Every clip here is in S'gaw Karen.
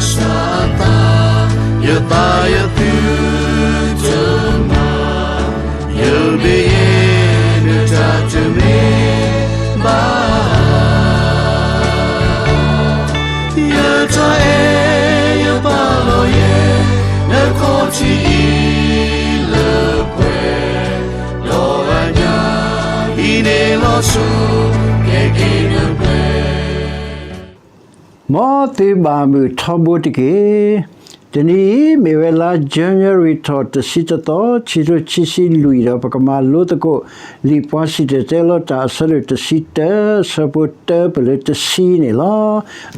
စၢ်အသး, ယသးယသုတမၤ, ယမ့ၢ်ယဲ နတၢ်တမ့ၢ်ဘၣ်. ယတၢ်အဲၣ်ယပာ်လီၤယဲ, နခီၣ်ထံးအံၤလၢပှဲၤ, ဒီးအညၣ်အံၤန့ၣ်လီၤဆီ, ကဲက့ၤနပှဲၤ မ်သုဘၣ်မုာ်ထီဘိတက့ၢ်. တနံၤအံၤ မ့ၢ်ဝဲလါ January ထီၣ်တဆံတသီ ခံကထိခံဆံလွံၢ်ဒီး ပကမၤလိသကိး လံာ်ပှၤစံၣ်တဲၤတဲလီၤတၢ်အဆၢဒိၣ်တဆံတၢ အဆၢဖိတၢပလၢတဆံန့ၣ်လီၤ.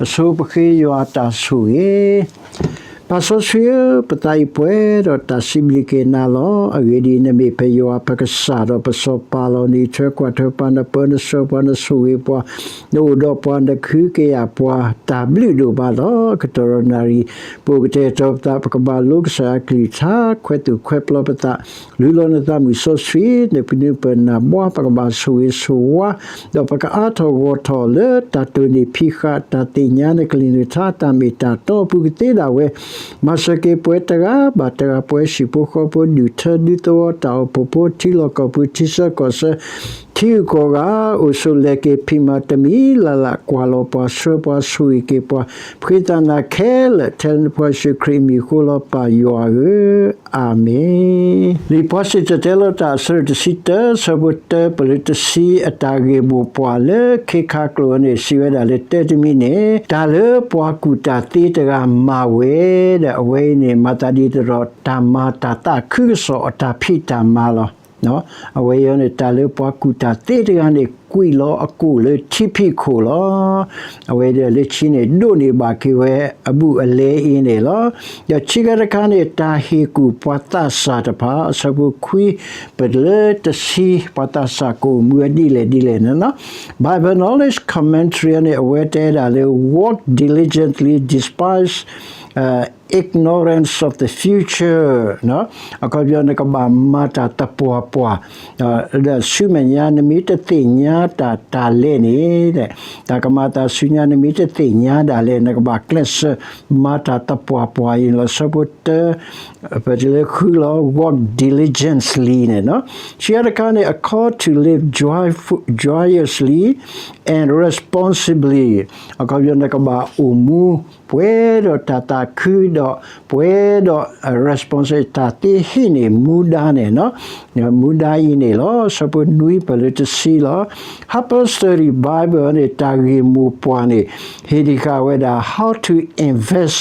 အဆိပဃ့ယွၤအတၢ်ဆိၣ်ဂ့ၤ ပၢ်စီဆှံဧၢ, ပသးအံၤပှဲၤဒီးတၢ်စံးဘျုးက့ၤနၤလီၤ. အဂ့ၢ်ဒ်အံၤ, နမ့ၢ်ပယွၤ ပကစၢ်ဒီးပစီၤပၤလီၤ. နအံးထွဲကွၢ်ထွဲပှၤ, နပၢနဆှၢပှၤ, နဆိၣ်ဂ့ၤပှၤ, နအိၣ်ဒီးပှၤ, နခုကယာ်ပှၤ, တၢ်ဘျုးဒိၣ်ဘၣ်လီၤ. ကတီၢ်ဒီးနၣ်ရံၣ် ပအိၣ်ကတဲာ်ကတီၤပသး, ပကဘၣ်လိကစၢ်ယွၤအကလုၢ်ကထါ, ခွဲးသူၣ်ခွဲးပျီပသး, လူလီၤနသးမုၢ်စီဆှံ, နပနုာ်ပနၢ်ဘှါ, ပကဘၣ်ဆိၣ်ဂ့ၤဆိၣ်ဝါ, ဒီးပကအါထီၣ်ဂီၢ်ထီၣ်လၢတၢ်တိၢ်နီၣ်ဖံးဃာ်, တၢ်သ့ၣ်ညါနကလုၢ်နကထါ, တၢ်မ့ၢ်တၢ်တီအပူၤကသ့ဒၣ်ဝဲ, မၤစၢၤက့ၤပှၤတဂၤဘၣ်တဂၤ, ပှၤဟံၣ်ဖိဃီဖိ, ဒူၣ်ထၢဒူသဝီ, တၢ်အိၣ်ဖှိၣ်ဖိ, ထံလီၢ်ကီၢ်ပူၤ, ထံဆၢကီၢ်ဆၢ, ထံဂုၤကီၢ်ဂၤ, အိၣ်ဆိးလဲၤက့ၤဖံးမၤတမံၤလၢ်လၢ်, ကွၢ်လီၤပှၤဆှၢပှၤဆိၣ်ဂ့ၤက့ၤပှၤ, ပဃ့သးနၤခဲလၢာ်, ထဲနဖိယ့ၣ်ၡူးခရံာ်အမံၤအဃိလီၤ, ပၢ်ယွၤဧၢ, အၤမ့ၣ်. လံာ်ပှၤစံၣ်တဲၤတဲလီၤတၢ်အဆၢဒိၣ်တဆံတၢ, ဆၢဖိတၢပလၢတဆံအတၢ်ဂ့ၢ်မိၢ်ပှၢ်လၢခ့ခါကျိာ်န့ၣ် စံးဝဲဒၣ်လၢ တၢတမံၤန့ၣ်, တၢ်လၢပှၤကူၣ်တၢ်သ့တဂၤမၤဝဲဒီး အဝဲအံၤန့ၣ် မၤသးဒ်သိးဒီး တၢ်မၤတၢ်သးခုကစီၣ်အတၢ်ဖံးတၢ်မၤလီၤ. အဝဲအံၤန့ၣ် တၢ်လၢပှၤကူၣ်တၢ်သ့တဂၤန့ၣ် ကွံာ်လီၤအကိၣ်လၢထံဖံးခိၣ်လီၤ. အဝဲဒီးလၢခံန့ၣ် ဒိးန့ၢ်ဘၣ်က့ၤဝဲအဘူးအလဲအံၤန့ၣ်လီၤ. ဒီးခံခါတခါန့ၣ် တၢ်ဟ့ၣ်ကူၣ်ပှၤသးစၢ်တဖၣ်, အဆၢဖိခွံ ပတုၤလၢတဆံ, ပှၤသးစၢ်ကအိၣ်မူဝဲဒ်လဲၣ်ဒ်လဲၣ်န့ၣ်လီၤ. Bible Knowledge Commentary န့ၣ် အဝဲတဲဒၣ်လၢ walk diligently despite ignorance of the future အခီပညီနကဘၣ်မၤတၢ်သပှၢ်ပှၢ်, ဒီးဆူမဲာ်ညါနမ့ၢ်တသ့ၣ်ညါတၢ်တၢ်လဲၣ်န့ၣ်, တၢ်ကမၤအသးဆူညါနမ့ၢ်တသ့ၣ်ညါဒၣ်လဲၣ် နကဘၣ်ကျဲးစၢးမၤတၢ်သပှၢ်ပှၢ်အံၤန့ၣ်လီၤ. ဆၢဖိတၢ ပတုၤလၢဃုလီၤ, walk diligently န့ၣ်လီၤ. ခံခါတခါန့ၣ် အ call to live joyful, joyously and responsibly အခီပညီနကဘၣ်အိၣ်မူ ပှဲၤဒီးတၢ်သးခုဒီး ပှဲၤဒီး responsibility တၢ်သ့ဟ့ၣ်န့ၢ်မူဒါန့ၣ်လီၤ. မူဒါအံၤန့ၣ်လီၤ. ဆၢဖိနွံပတုၤလၢတဆံလီၤ. Harper Study Bible န့ၣ် တၢ်ဂ့ၢ်မိၢ်ပှၢ်န့ၣ် ဟ့ၣ်ဒံးဃာ်ဝဲဒၣ် how to invest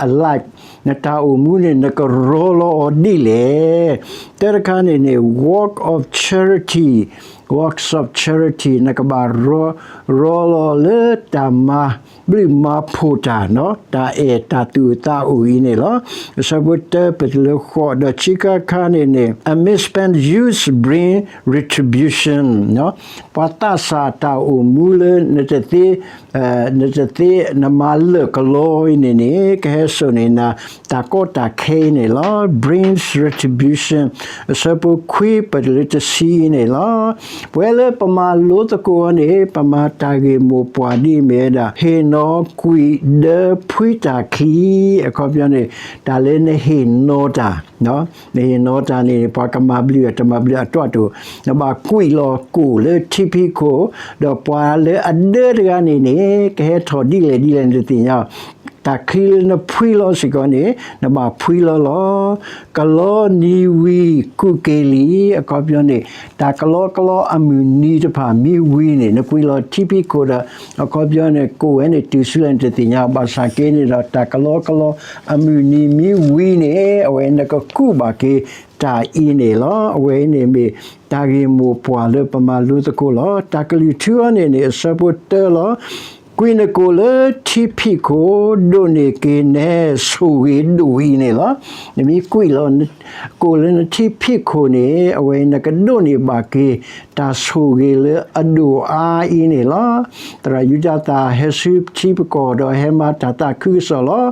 a life နတၢ်အိၣ်မူန့ၣ် နကရီလီၤအီၤဒ်လဲၣ်. တၢတခါန့ၣ်န့ၣ် work of charity, works of charity နကဘၣ်ရီလီၤလၢတၢ်မၤဘျုးမၤဖှိၣ်တၢ်, တၢ်အဲၣ်တၢ်သူၣ်အိၣ်သးအိၣ်အံၤန့ၣ်လီၤ. အဆၢဖိတၢပတုၤလၢဃိး, ဒီးခံခါတခါန့ၣ်န့ၣ် a misspent youth bring retribution ပှၤသးစၢ်တၢ်အိၣ်မူလၢ နတသ့ နတသ့ နမၤလၢာ်ကလီအံၤန့ၣ်န့ၣ် ကဟဲစိာ်န့ၢ်နၤ တၢ်ကီတၢ်ခဲအံၤန့ၣ်လီၤ. brings retribution အဆၢဖိခွံပတုၤလၢတဆံအံၤန့ၣ်လီၤ. ပဝဲလၢပမၤလိသကိးအီၤန့ၣ် ပမၤတၢ်ဂ့ၢ်မိၢ်ပှၢ်ဒ်အမ့ၢ်ဝဲဒၣ် ဟ့ၣ်နီၤကွံာ်ဒၢဖှံတၢ်ချံ, အခီပညီန့ၣ် တၢ်လၢနဟ့ၣ်နီၤတၢ် နဟ့ၣ်နီၤတၢ်န့ၣ် ပှၤကမၤဘျုးတမၤဘျုးအတီၢ်တအိၣ်, နဘၣ်ကွံာ်လီၤကိၣ်လၢထံဖံးခိၣ်, ဒီးပှၤလၢအဒၢတဂၤန့ၣ်န့ၣ် ကဟဲထီၣ်ဒ်လဲၣ်ဒ်လဲၣ်နတသ့ၣ်ညါ, တၢ်ချံလၢနဖှံလီၤစ့ၢ်ကီးန့ၣ် နဘၣ်ဖှံလီၤလီၤ. ကလီနံၤဝံၤကူးက့ၤလံ, အခီပညီန့ၣ် တၢ်ကလီကလီအမုၢ်နံၤတဖၣ်မ့ၢ်ဝံၤန့ၣ် နကွံာ်လီၤထံဖံးခိၣ်ဒီး အခီပညီန့ၣ် ကိၣ်ဝဲန့ၣ်တုၤဆူလဲၣ်နတသ့ၣ်ညါ, ဘၣ်ဆၣ်က့န့ၣ်ဒီး တၢ်ကလီကလီအမုၢ်နံၤမ့ၢ်ဝံၤန့ၣ် အဝဲနကကူးဘၣ်က့ၤတၢ်အံၤန့ၣ်လီၤ. အဝဲအံၤန့ၣ်မ့ၢ်တၢ်ဂ့ၢ်မိၢ်ပှၢ်လၢပမၤလိသကိးလီၤ. တၢ်ကလုၢ်ထူအီၤန့ၣ်န့ၣ် အဆၢဖိတၢလီၤ. ကွံာ်နကိၣ်လၢထံဖံးခိၣ်, ဒိးန့ၢ်က့ၤနဲဆိၣ်ဂ့ၤဒိၣ်အံၤန့ၣ်လီၤ. နမ့ၢ်ကွံာ်လီၤ ကိၣ်လၢနထံဖံးခိၣ်န့ၣ် အဝဲနကဒိးန့ၢ်ဘၣ်က့ၤ တၢ်ဆိၣ်ဂ့ၤလၢအဒိၣ်အါအံၤန့ၣ်လီၤ. သရၣ်ယူဒၤသၣ်ဟဲဆူထံပကီၢ်ဒီးဟဲမၤတၢ်သးခုကစီၣ်လီၤ.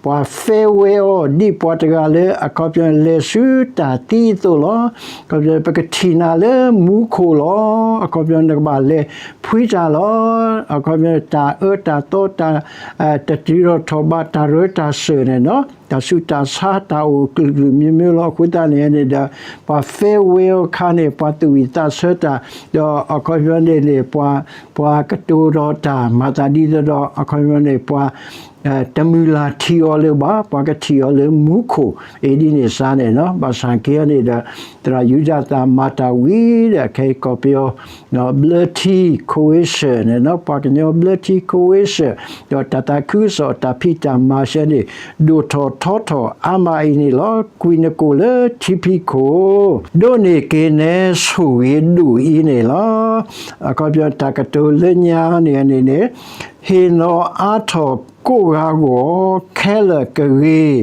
ပှၤ farewell အီၤ ဒ်ပှၤတဂၤလၢအခီပညီလဲၤဆူတၢ်သံအသိးလီၤ. အခီပညီပကထံၣ်နၤလၢမူခိၣ်လီၤ. အခီပညီနကဘၣ်လဲၤဖှံတၢ်လီၤ. အခီပညီတၢ် တၢ်အၢတၢ်သီ တၢ် တတုၤထီၣ်ထီၣ်ဘး တၢ်ရၢတၢ်စၢၤန့ၣ်နီၤ, တၢ်ဆူးတၢ်ဆါ တၢ်အိၣ်ကလုာ်ကလုာ်မျိုးမျိုးလီၤ. အဃိသတးန့ၣ်န့ၣ်ဒီး ပှၤ farewell အခါန့ၣ် ပှၤသူၣ်ဝံၣ်သးဆၢတၢ်, ဒီးအခီပညီန့ၣ်န့ၣ် ပှၤ ပှၤကတိၤဒီးတၢ် မၤသးဒ်သိးဒီး အခီပညီန့ၣ် ပှၤ တမုၢ်လၢ်ထံၣ်အီၤလၢၤဘၣ်, ပှၤကထံၣ်အီၤလၢမူခိၣ်, အံၤဒ်န့ၣ်စ့ၢ်န့ၣ်နီၤ. ဘၣ်ဆၣ်က့န့ၣ်ဒီး သရၣ်ယူဒၤသၣ်မၤတၢ်ဝံၤဒီး ခဲအံၤကီၢ်ပယီၤ ဘျၢထံ ခိဝ့ၡၢၣ်န့ၣ်နီၤ, ပှၤကညီဘျၢထံ ခိဝ့ၡၢၣ်, ဒီးတၢ်သးခုကစီၣ် တၢ်ဖံးတၢ်မၤဆၢန့ၣ် ဒိၣ်ထီၣ်ထီထီၣ်အါမးအံၤန့ၣ်လီၤ. ကွံာ်နကိာ်လၢထံဖံးခိၣ် ဒိးန့ၢ်က့ၤနဲဆိၣ်ဂ့ၤဒိၣ်အံၤန့ၣ်လီၤ. အခီပညီ တၢ်ကတိၤလၢညါန့ၣ်န့ၣ်န့ၣ် ဟ့ၣ်နီၤအါထီၣ်ကိးဂၤအဂီၢ် ခဲလၢာ်ကဂ့ၤ ဒီး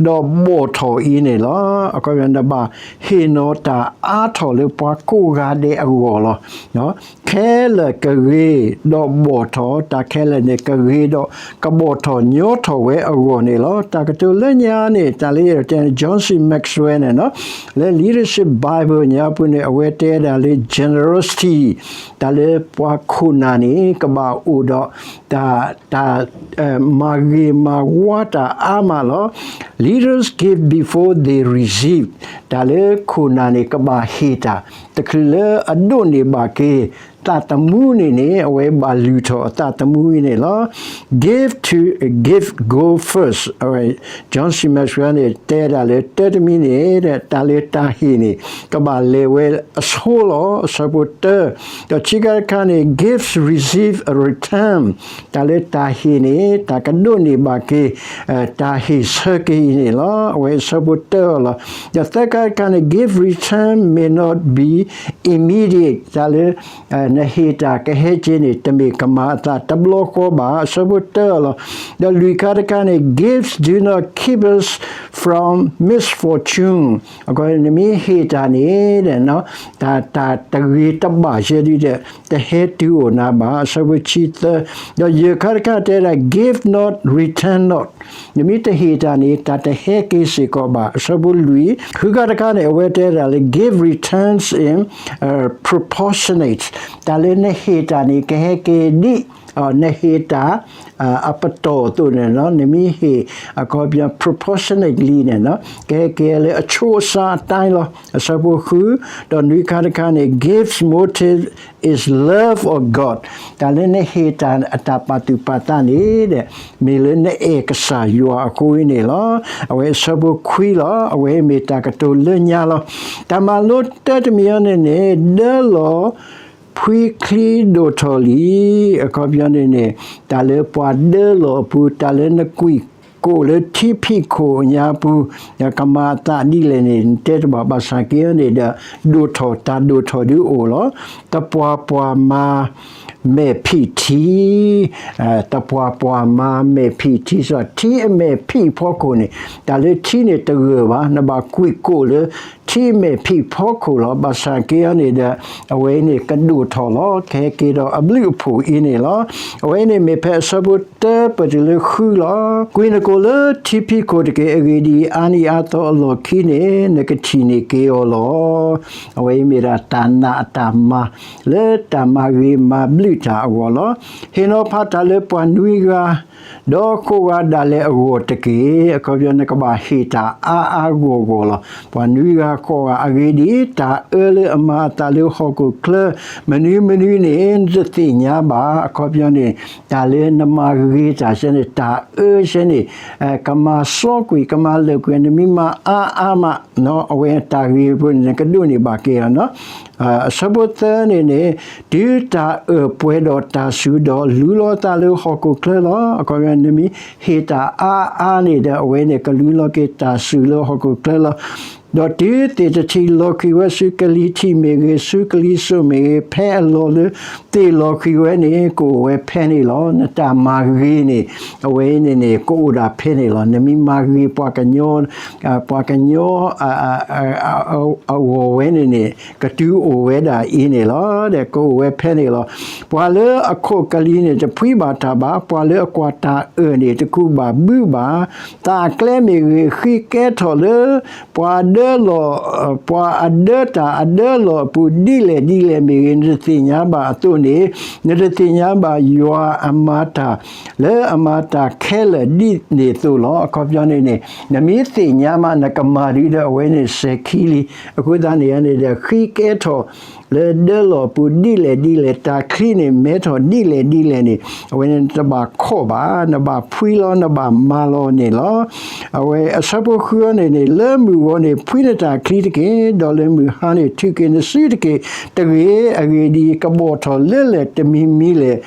ဘီၣ်ထီၣ်အံၤန့ၣ်လီၤ. အခီပညီ နဘၣ်ဟ့ၣ်နီၤတၢ်အါထီၣ်လၢပှၤကိးဂၤဒဲးအဂီၢ်လီၤ. ခဲလၢာ်ကဂ့ၤ ဒီးဘီၣ်ထီၣ်, တၢ်ခဲလၢာ်န့ၣ် ကဂ့ၤဒီးကဘီၣ်ထီၣ်ညီထီၣ်ဝဲအဂီၢ်န့ၣ်လီၤ. တၢ်ကတိၤလၢညါန့ၣ် တၢ်လၢယတဲ John C Maxwell န့ၣ်နီၤ, လၢ Leadership Bible ညါပူၤန့ၣ် အဝဲတဲဒၣ်လၢ generosity တၢ်လၢပှၤခိၣ်နၢ်န့ၣ် ကဘၣ်အိၣ်ဒီး တၢ် တၢ် မၤဂ့ၤမၤဝါတၢ်အါမးလီၤ. Leaders give before they receive. တၢ်လၢခိၣ်နၢ်န့ၣ် ကဘၣ်ဟ့ၣ်တၢ် တချုးလၢအဒိးန့ၢ်ဘၣ်က့ၤ သးသမူန့ၣ်န့ၣ် အဝဲဘၣ်လုၢ်ထီၣ်အသးသမူအံၤန့ၣ်လီၤ. Give to, give go first. John C Maxwell န့ၣ် တဲဒၣ်လၢ တၢ်တမံၤန့ၣ် တၢ်လၢတၢ်ဟ့ၣ်န့ၣ် ကဘၣ်လဲၤဝဲအဆိလီၤ. အဆၢဖိတၢ, ဒီးခံခါတခါန့ၣ် gifts receive a return. တၢ်လၢတၢ်ဟ့ၣ်န့ၣ် တၢ်ကဒိးန့ၢ်ဘၣ်က့ၤ တၢ်ဟ့ၣ်ဆၢက့ၤအံၤန့ၣ်လီၤ. အဝဲအဆၢဖိတၢအီၤလီၤ. ဒီးသၢခါတခါန့ၣ် give return may not be immediate. တၢ်လၢ နဟ့ၣ်တၢ်ကဟဲက့ၤန့ၣ် တမ့ၢ်ကမၤအသးတဘျီဃီဘၣ်. အဆၢဖိတၢအီၤလီၤ. ဒီးလွံၢ်ခါတခါန့ၣ် gifts do not keep us from misfortune. အခီ နမ့ၢ်ဟ့ၣ်တၢ်န့ၣ် တၢ် တၢ်တဂ့ၤတဘၣ်ယဲဒ်ဒီး တဟဲတုၤအိၣ်နၤဘၣ်. အဆၢဖိခံသၢ, ဒီးယဲၢ်ခါတခါတဲဒၣ် give not, return not. နမ့ၢ်တဟ့ၣ်တၢ်န့ၣ် တၢ်တဟဲက့ၤစ့ၢ်ကီးဘၣ်. အဆၢဖိလွံၢ်, ဃုခါတခါန့ၣ် အဝဲတဲဒၣ်လၢ give returns in, uh, proportionate. တၢ်လၢနဟ့ၣ်တၢ်န့ၣ် ကဟဲက့ၤဒ် နဟ့ၣ်တၢ် အပတီၢ်အသိးန့ၣ်လီၤ. နမ့ၢ်ဟ့ၣ် အခီပညီ proportionately န့ၣ်လီၤ. ကဟဲက့ၤလၢအချိုးအစားအတိုင်းလီၤ. အဆၢဖိဃု, ဒီးနွံခါတခါန့ၣ် gives motive is love of God. တၢ်လၢနဟ့ၣ်တၢ်အတၢ်ပာ်သူၣ်ပာ်သးန့ၣ်ဒီး မ့ၢ်လၢနအဲၣ်ကစၢ်ယွၤအဃိအံၤန့ၣ်လီၤ. အဝဲအဆၢဖိခွံလီၤ. အဝဲမ့ၢ်တၢ်ကတိၤလၢညါလီၤ. တၢ်မၤလိတၢ်တမံၤအံၤန့ၣ်န့ၣ် ဒၢလီၤ ဖှံချံဒိၣ်ထီၣ်လံ. အခီပညီန့ၣ်န့ၣ် တၢ်လၢပှၤဒၢလီၤအပူၤ တၢ်လၢနကွံာ်ကိာ်လၢထံဖံးခိၣ်ညါပူၤ ကမၤအသးဒ်လဲၣ်န့ၣ် နတဲတဘၣ်ဘၣ်ဆၣ်က့န့ၣ်ဒီး ဒိၣ်ထီၣ် တၢ်ဒိၣ်ထီၣ်ဒုးအိၣ်လီၤ. သပှၢ်ပှၢ်မၤမဲာ်ဖံးထံ သပှၢ်ပှၢ်မၤမဲာ်ဖံးထံ စ့ၢ် ထံအမဲာ်ဖံးဖီခိၣ်န့ၣ် တၢ်လၢထံန့ၣ်တဂၢၢ်ဘၣ် နဘၣ်ကွံာ်ကိာ်လၢ ထံမဲာ်ဖံးဖီခိၣ်လီၤ. ဘၣ်ဆၣ်က့အံၤန့ၣ်ဒီး အဝဲန့ၣ်ကဒိၣ်ထီၣ်လီၤ. ကဟဲက့ၤဒီးအဘျုးအဖှိၣ်အံၤန့ၣ်လီၤ. အဝဲန့ၣ်မ့ၢ်ဖဲအဆၢဖိတၢပတုၤလၢဃုလီၤ. ကွံာ်နကိာ်လၢထံဖံးခိၣ်တက့ၢ်. အဂ့ၢ်ဒ်အံၤ, အါနံၣ်အါသီအလီၢ်ခံန့ၣ် နကထံၣ်န့ၢ်က့ၤအီၤလီၤ. အဝဲအံၤမ့ၢ်ဒၣ်တၢ်နာ်အတၢ်မၤ လၢတၢ်မၤဂ့ၤမၤဘျုးတၢ်အဂီၢ်လီၤ. ဟ့ၣ်နီၤဖးတၢ်လၢပှၤနွံဂၤ ဒီးဃိးဂၤဒၣ်လဲာ်အဂီၢ်တက့ၢ်. အခီပညီ နကဘၣ်ဟ့ၣ်တၢ်အါအါဂီၢ်ဂီၢ်လီၤ. ပှၤနွံဂၤဃိးဂၤ အဂ့ၢ်ဒ်အံၤ, တၢ်အၢလၢအမၤအသးလၢဟီၣ်ခိၣ်ချၢ မနုၤမနုၤန့ၣ် နတသ့ၣ်ညါဘၣ်. အခီပညီန့ၣ် တၢ်လၢနမၤဂ့ၤတၢ်စ့ၢ်န့ၣ် တၢ်အၢစ့ၢ်န့ၣ် ကမၤစီကွံာ် ကမၤလၢာ်ကွံာ် နမ့ၢ်မၤအါအါမး အဝဲတၢ်ဂ့ၤဖိန့ၣ် နကဒိးန့ၢ်ဘၣ်က့ၤလီၤ. အဆၢဖိသၢန့ၣ်န့ၣ် တုၤတၢ်အၢၣ်ပှဲၤဒီးတၢ်စူၤဒီး လူလီၤသးလၢဟီၣ်ခိၣ်ချၢလီၤ. အခီပညီ နမ့ၢ်ဟ့ၣ်တၢ်အါအါန့ၣ်ဒီး အဝဲန့ၣ် ကလူလီၤက့ၤတၢ်စူၤလၢဟီၣ်ခိၣ်ချၢလီၤ. ဒီးတုၤသ့ၣ်တထံၣ်လီၤဃံၤဝဲဆူကလံၤထံးမ့ၢ်ဂ့ၤ, ဆူကလံၤစိးမ့ၢ်ဂ့ၤ, ဖဲအလီၢ်လၢသ့ၣ်လီၤဃံၤဝဲန့ၣ် ကအိၣ်ဝဲဖဲန့ၣ်လီၤ. နတၢ်မၤဂ့ၤန့ၣ် အဝဲန့ၣ်န့ၣ် ကအိၣ်ဒၣ်ဖဲန့ၣ်လီၤ. နမ့ၢ်မၤဂ့ၤပှၤကညီ ပှၤကညီ အဂီၢ်ဝဲန့ၣ်န့ၣ် ကတုၤအိၣ်ဝဲဒၣ်အံၤန့ၣ်လီၤ. ဒီးကအိၣ်ဝဲဖဲန့ၣ်လီၤ. ပှၤလၢအခိးကလံၤန့ၣ် တဖှံဘၣ်တၢ်ဘၣ်, ပှၤလၢအကွၢ်တၢ်အၢၣ်န့ၣ် တကူးဘၣ်ဘုဘၣ်, သးအကျဲမ့ၢ်ဂ့ၤ, ဃံကဲထီၣ်လၢပှၤဒၢ လီၤ, ပှၤအဒၢတၢ်အဒၢလီၢ်အပူၤဒ်လဲၣ်ဒ်လဲၣ်မ့ၢ်ဂ့ၤ နတသ့ၣ်ညါဘၣ်အသိးန့ၣ်, နတသ့ၣ်ညါဘၣ်ယွၤအမၤတၢ် လၢအမၤတၢ်ခဲလၢာ်ဒ်န့ၣ်အသိးလီၤ. အခီပညီန့ၣ်န့ၣ် နမ့ၢ်သ့ၣ်ညါမး နကမၤဒ်ဒီးအဝဲန့ၣ်စဲၤခံလံ. အဃိသတးန့ၣ်န့ၣ်ဒီး ဃံကဲထီၣ် လၢဒၢလီၢ်အပူၤဒ်လဲၣ်ဒ်လဲၣ်, တၢ်ချံန့ၣ် မဲထီၣ်ဒ်လဲၣ်ဒ်လဲၣ်န့ၣ်, အဝဲန့ၣ်နတဘၣ်ခီၣ်ဘၣ်, နဘၣ်ဖှံလီၤ နဘၣ်မၤလီၤန့ၣ်လီၤ. အဝဲအဆၢဖိဃုအီၤန့ၣ်န့ၣ် လၢမုၢ်ဂီၤန့ၣ် ဖှံနတၢ်ချံတက့ၢ်, ဒီးလၢမုၢ်ဟါန့ၣ် ထုးက့ၤနစုတက့ၢ်. တဂ့ၤ, အဂ့ၢ်ဒ်အံၤ, ကဘီၣ်ထီၣ်လၢလဲၣ်တမံၤမံၤလဲၣ်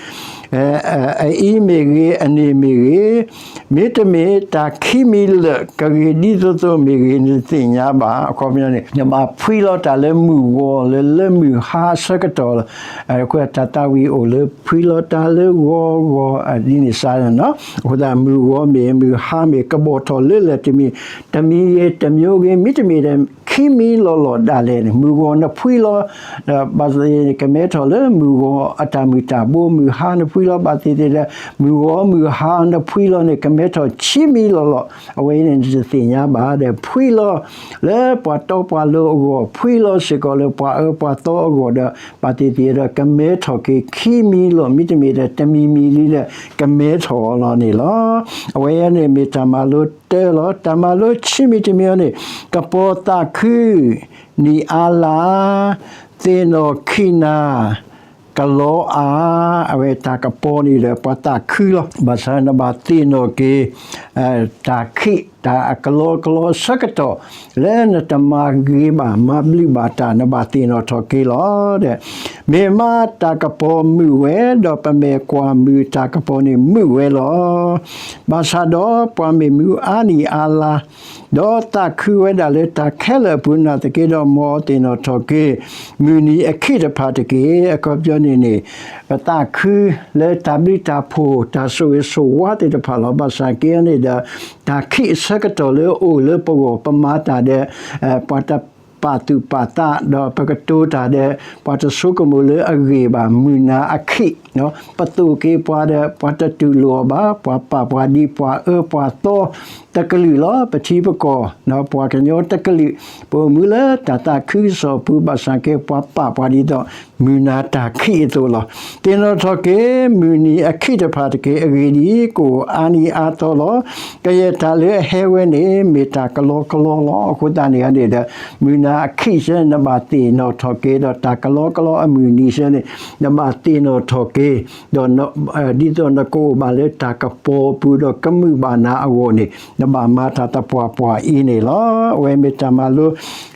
အအံၤမ့ၢ်ဂ့ၤ, အန့ၣ်မ့ၢ်ဂ့ၤ, မ့တမ့ၢ်တၢ်ခံမံၤလၢာ် ကဂ့ၤဒ်သိးသိးမ့ၢ်ဂ့ၤ နတသ့ၣ်ညါဘၣ်. အခီပညီန့ၣ် နဘၣ်ဖှံလီၤတၢ်လၢမုၢ်ဂီၤ လၢလၢမုၢ်ဟါအဆၢကတီၢ်, တၢ်သးဝံၣ်အိၣ်လၢဖှံလီၤတၢ်လၢဂီၤဂီၤ ဒ်န့ၣ်စ့ၢ်န့ၣ်လီၤ. အဃိသတး မုၢ်ဂီၤမ့ၢ် မုၢ်ဟါမ့ၢ် ကဘီၣ်ထီၣ်လၢလဲၣ်တမံၤ, တမံၤဂ့ၤ တမျိုးဂ့ၤ မ့တမ့ၢ်ဒီး ခံမံၤလီၢ်လီၢ်ဒၣ်လဲာ်န့ၣ် မုၢ်ဂီၤနဖှံလီၤ ဘၣ်သ့ၣ်သ့ၣ် ကမဲထီၣ်လၢမုၢ်ဂီၤအတၢ်မုၢ်တၢ်ဘိ, မုၢ်ဟါနဖှံလီၤ ဘၣ်သ့ၣ်သ့ၣ်ဒီး မုၢ်ဂီၤမုၢ်ဟါနဖှံလီၤန့ၣ် ကမဲထီၣ်ခံမံၤလီၢ်လီၢ်, အဝဲအံၤန့ၣ် နတသ့ၣ်ညါဘၣ်ဒီး ဖှံလီၤလၢပှၤတီပှၤလိၤအဂီၢ်, ဖှံလီၤစ့ၢ်ကီးလၢပှၤအၢပှၤသီအဂီၢ်ဒီး ဘၣ်သ့ၣ်သ့ၣ်ဒီး ကမဲထီၣ်က့ၤခံမံၤလီၢ်, မ့တမ့ၢ်ဒီး တမံၤမံၤလံဒီး ကမဲထီၣ်အီၤလီၤန့ၣ်လီၤ. အဝဲအံၤန့ၣ် မ့ၢ်တၢ်မၤလိတၢလီၤ. တၢ်မၤလိခံမံၤတမံၤအံၤန့ၣ် ကပီၤသးခု, နံၣ်အါလါ, သ့ၣ်နီၣ်ခံနၤ, ကလီအါ, အဝဲတၢ်ကပီၤန့ၣ်ဒီး ပှၤသးခုလီၤ. ဘၣ်ဆၣ်နဘၣ်သ့ၣ်နီၣ်က့ၤ တၢ်ခံး တၢ်အကလီကလီအဆၢကတီၢ် လၢနတမၤဂ့ၤဘၣ် မၤဘျုးဘၣ်တၢ် နဘၣ်သ့ၣ်နီၣ်ထီၣ်က့ၤလီၤ. မ့ၢ်မးတၢ်ကပီၤမုာ်ဝဲ, ဒီးပမဲာ်ကွၢ်မုၢ်တၢ်ကပီၤန့ၣ်မုာ်ဝဲလီၤ. ဘၣ်ဆၣ်ဒီးပှၤမ့ၢ်မူအါနံၣ်အါလါ ဒီးသးခုဝဲဒၣ်လၢတၢ်ခဲလၢာ်အပူၤနာ်သက့ဒီး မ်အသ့ၣ်နီၣ်ထီၣ်က့ၤ မုၢ်နံၤအခံးတဖၣ်တက့ၢ်. အခီပညီန့ၣ်န့ၣ် ပသးခုလၢတၢ်ဘျုးတၢ်ဖှိၣ် တၢ်ဆိၣ်ဂ့ၤဆိၣ်ဝါသ့ၣ်တဖၣ်လီၤ. ဘၣ်ဆၣ်က့န့ၣ်ဒီး တၢ်ခံးအဆၢကတီၢ်လၢအအိၣ်လၢပဂီၢ် ပမၤတၢ်ဒီး ပှၤတပာ်သူၣ်ပာ်သး ဒီးပကတိၤတၢ်ဒီး ပှၤတဆိကမိၣ်လၢအဂ့ၤဘၣ် မုၢ်နၤအခံး ပသိၣ်က့ၤပှၤဒီး ပှၤတတူၢ်လိာ်အီၤဘၣ်, ပှၤပာ်ပှၤဒ်ပှၤအၢပှၤသီတကလုာ်လီၤ. ပထံပကီၢ် ပှၤကညီတကလုာ် ပအိၣ်မူလၢတၢ်သးခုကစီၣ်အပူၤ ဘၣ်ဆၣ်က့ ပှၤပာ်ပှၤဒ်သိး မုၢ်နၤတၢ်ခံးအသိးလီၤ. သ့ၣ်နီၣ်ထီၣ်က့ၤ မုၢ်နံၤအခံးတဖၣ်တက့ၢ်. အဂ့ၢ်ဒ်အံၤ, ကအိၣ်အါနံၤအါသီလီၤ. ကယဲၢ်တၢ်လၢအဟဲဝဲန့ၣ် မ့ၢ်တၢ်ကလီကလီလီၤ. အဃိသတးန့ၣ်န့ၣ်ဒီး မုၢ်နၤအခံးဆၢန့ၣ် နဘၣ်သ့ၣ်နီၣ်ထီၣ်က့ၤဒီး တၢ်ကလီကလီအမုၢ်နံၤဆၢန့ၣ် နဘၣ်သ့ၣ်နီၣ်ထီၣ်က့ၤ ဒီး ဒ်သိးနကအိၣ်ဘၣ်လၢတၢ်ကပီၤအပူၤဒီး ကမုာ်ဘၣ်နၤအဂီၢ်န့ၣ် နဘၣ်မၤတၢ်သပှၢ်ပှၢ်အံၤန့ၣ်လီၤ. အဝဲမ့ၢ်တၢ်မၤလိ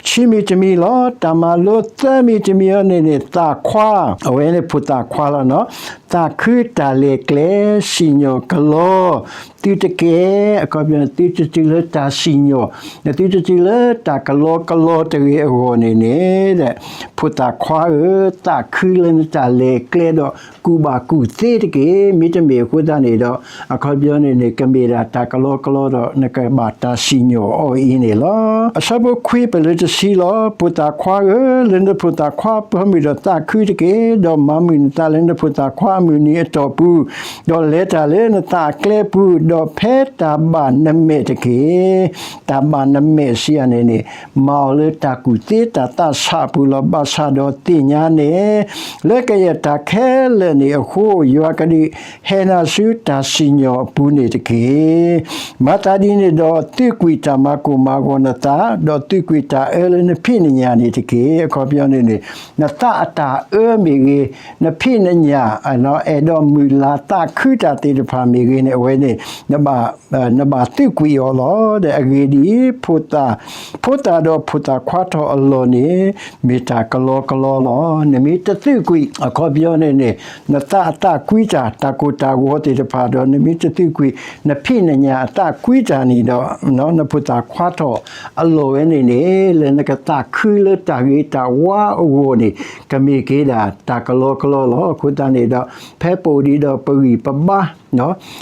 ခံမံၤတမံၤလီၤ. တၢ်မၤလိသၢမံၤတမံၤအံၤန့ၣ်န့ၣ် သးခွါ, အဝဲန့ၣ်ဖိသၣ်ခွါလီၤနီၤ. သးခုတၢ်လဲၤကျဲ စံၣ်ညီၣ်ကလီ သုတကဲ, အခီပညီ သုတတုၤလၢတၢ်စံၣ်ညီၣ်, သုတတုၤလၢတၢ်ကလီကလီတဂ့ၤအဂီၢ်န့ၣ်န့ၣ် ဖိသၣ်ခွါဧၢ, သးခုလၢနတၢ်လဲၤကျဲဒီး ကူၣ်ဘၣ်ကူၣ်သ့တက့ၢ်. မ့တမ့ၢ်အဃိသတးန့ၣ်ဒီး အခီပညီန့ၣ်န့ၣ် ကမ့ၢ်ဒၣ်တၢ်ကလီကလီဒီး နကဘၣ်တၢ်စံၣ်ညီၣ်အီၤအံၤန့ၣ်လီၤ. အဆၢဖိခွံ ပလၢတဆံလီၤ. ဖိသၣ်ခွါဧၢ, လၢနဖိသၣ်ခွါအပၢ်မုၢ်ဒီးသးခုတက့ၢ်, ဒီးမၤမုာ်နသးလၢနဖိသၣ်ခွါအမုၢ်နံၤအတီၢ်ပူၤ, ဒီးလဲၤတၢ်လၢနသးအကျဲပူၤ, ဒီးဖဲတၢ်ဘၣ်နမဲာ်တက့ၢ်. တၢ်ဘၣ်နမဲာ်စံးယၤန့ၣ်န့ၣ် မၤအီၤလၢတၢ်ကူၣ်သ့တၢ်သးဆးအပူၤလီၤ. ဘၣ်ဆၣ်ဒီးသ့ၣ်ညါန့ၣ် လၢကယဲၢ်တၢ်ခဲလၢာ်န့ၣ်အဃိ ယွၤကဒုးဟဲနၤဆူတၢ်စံၣ်ညီၣ်အပူၤန့ၣ်တက့ၢ်. မၤသးဒ်န့ၣ်ဒီး သုးကွံာ်တၢ်မၤကိၢ်မၤဂီၤနသး, ဒီးသုးကွံာ်တၢ်အၢလၢနဖံးနညၣ်န့ၣ်တက့ၢ်. အခီပညီန့ၣ်န့ၣ် နသးအတၢ်အၢမ့ၢ်ဂ့ၤ, နဖံးနညၣ် အဲၣ်ဒိးမုၢ်လၢ်သးခုတၢ်သ့ၣ်တဖၣ်မ့ၢ်ဂ့ၤန့ၣ် အဝဲန့ၣ် နဘၣ်သုးကွံာ်အီၤလီၤ. ဒီးအဂ့ၢ်ဒ်အံၤ, ဖိသၣ်, ဖိသၣ်ဒီးဖိသၣ်ခွါထီၣ်အလီၢ်န့ၣ် မ့ၢ်တၢ်ကလီကလီလီၤ. နမ့ၢ်တသုးကွံာ် အခီပညီန့ၣ်န့ၣ် နသးအသးကွံတၢ် တၢ်ကိၢ်တၢ်ဂီၤသ့ၣ်တဖၣ်ဒီး နမ့ၢ်တသုးကွံာ် နဖံးနညၣ်အသးကွံတၢ်န့ၣ်ဒီး နဖိသၣ်ခွါထီၣ်အလီၢ်ဝဲန့ၣ်န့ၣ် လၢနကသးခုလၢတၢ်ဂ့ၤတၢ်ဝါအဂီၢ်န့ၣ် ကမ့ၢ်က့ၤဒၣ်တၢ်ကလီကလီလီၤ. အဃိသတးန့ၣ်ဒီး ဖဲပအိၣ်ဒံးဒီးပဂံၢ်ပဘါ,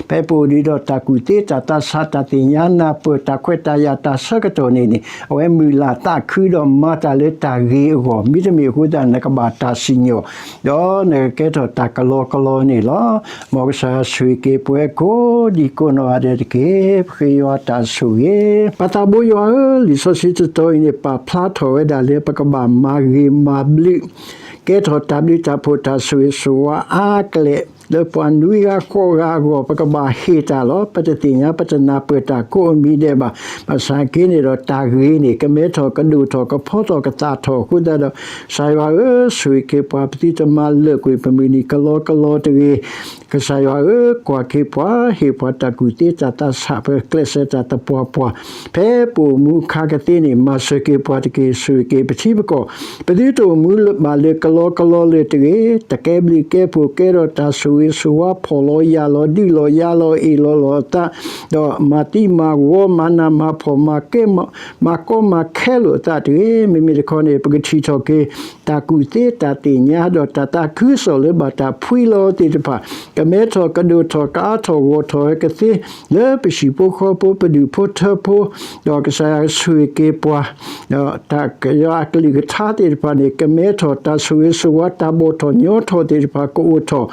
ဖဲပအိၣ်ဒံးဒီးတၢ်ကူၣ်သ့တၢ်သးဆး တၢ်သ့ၣ်ညါနၢ်ပၢၢ် တၢ်ခွဲးတၢ်ယာ်တၢ်ဆၢကတီၢ်န့ၣ်န့ၣ် အဝဲမုၢ်လၢ်သးခုဒီးမၤတၢ်လၢတၢ်ဂ့ၤအဂီၢ် မ့တမ့ၢ်အဃိသတး နကဘၣ်တၢ်စံၣ်ညီၣ် ဒီးနကကဲထီၣ်တၢ်ကလီကလီန့ၣ်လီၤ. မ်ကစၢ်ယွၤဆိၣ်ဂ့ၤက့ၤပှၤကိးဒံကိးနီၢ်ဂၤဒဲးတက့ၢ်. ပဃ့ယွၤတၢ်ဆိၣ်ဂ့ၤ. ပၢ်သးဘိယွၤဧၢ, လံာ်စီဆှံတတီၤအံၤန့ၣ် ပာ်ဖျါထီၣ်ဝဲဒၣ်လၢ ပကဘၣ်မၤဂ့ၤမၤဘျုး ကဲထီၣ်တၢ်ဘျုးတၢ်ဖှိၣ်တၢ်ဆိၣ်ဂ့ၤဆိၣ်ဝါအါကလဲာ် လၢပှၤနွံဂၤဃိးဂၤအဂီၢ် ပကဘၣ်ဟ့ၣ်တၢ်လီၤ. ပတသ့ၣ်ညါပတနၢ်ပၢၢ်တၢ်ကိးအမံၤဒဲးဘၣ်. ဘၣ်ဆၣ်က့န့ၣ်ဒီးတၢ်ဂ့ၤန့ၣ် ကမဲထီၣ်ကဒိၣ်ထီၣ် ကဖီထီၣ်ကသၣ်ထီၣ်အဃိသတးဒီး ကစၢ်ယွၤဧၢ, ဆိၣ်ဂ့ၤက့ၤပှၤ ပသုတမၤလၢာ်ကွံာ်ပမုၢ်နံၤကလီကလီတဂ့ၤ. ကစၢ်ယွၤဧၢ, ကွၢ်က့ၤပှၤ ဟ့ၣ်ပှၤတၢ်ကူၣ်သ့တၢ်သးဆး ပကျဲးစၢးတၢ်သပှၢ်ပှၢ် ဖဲပအိၣ်မူအခါကသ့န့ၣ် မၤစၢၤက့ၤပှၤတက့ၢ်. ဆိၣ်ဂ့ၤက့ၤပထံပကီၢ် ပသုတအိၣ်မူဘၣ်လၢကလီကလီလၢၤတဂ့ၤ. တကဲဘျုးကဲဖှိၣ် ကဲထီၣ်တၢ်ဆိၣ်ဂ့ၤဆိၣ်ဝါ ဖှီၣ်လီၤယာ်လီၤ ဒုးလီၤယၤလီၤ အ့ၣ်လီၤလီၤအသး ဒီးမၤသံမၤဝီ မၤနးမၤဖှီၣ် မၤကဲ မၤကီမၤခဲလိာ်အသးတဂ့ၤ. မ့မ့ၢ်တခီန့ၣ် ပကထံၣ်ထီၣ်က့ၤ တၢ်ကူၣ်သ့တၢ်သ့ၣ်ညါ ဒီးတၢ်သးခုကစီၣ်လၢဘၣ်တၢ်ဖှံလီၤသ့ၣ်တဖၣ် ကမဲထီၣ်ကဒိၣ်ထီၣ် ကအါထီၣ်ဂီၢ်ထီၣ်ဝဲကသ့ လၢပဟံၣ်ဖိဃီဖိ ပဒူၣ်ဖိထၢဖိ ဒီးကစၢ်ယွၤဆိၣ်ဂ့ၤက့ၤပှၤ ဒီးတၢ်ကယီအကလုၢ်ကထါသ့ၣ်တဖၣ်န့ၣ် ကမဲထီၣ်တၢ်ဆိၣ်ဂ့ၤဆိၣ်ဝါ တၢ်ဘီၣ်ထီၣ်ညီထီၣ်သ့ၣ်တဖၣ် ကအိၣ်ထီၣ်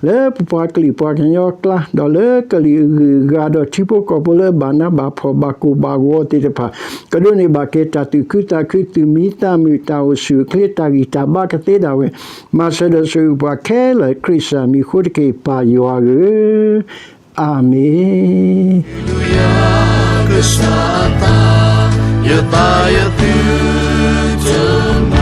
လၢပပှၤကလုာ်ပှၤကညီအကျါ ဒီးလၢကလုာ်အဂုၤအဂၤ ဒီးထံဖိကီၢ်ဖိလၢအဘၣ်နးဘၣ်ဖှီၣ်ဘၣ်ကိၢ်ဘၣ်ဂီၤသ့ၣ်တဖၣ် ကဒိးန့ၢ်ဘၣ်က့ၤတၢ်သူၣ်ခုသးခု သူၣ်မံသးမုာ် တၢ်အိၣ်ဆူၣ်အိၣ်ချ့ တၢ်ဂံၢ်တၢ်ဘါကသ့ဒၣ်ဝဲ မၤစၢၤဒီးဆိၣ်ဂ့ၤပှၤခဲလၢာ် ခရံာ်စၢ်မံၤအဃိတက့ၢ် ပၢ်ယွၤဧၢ, အၤမ့ၣ်.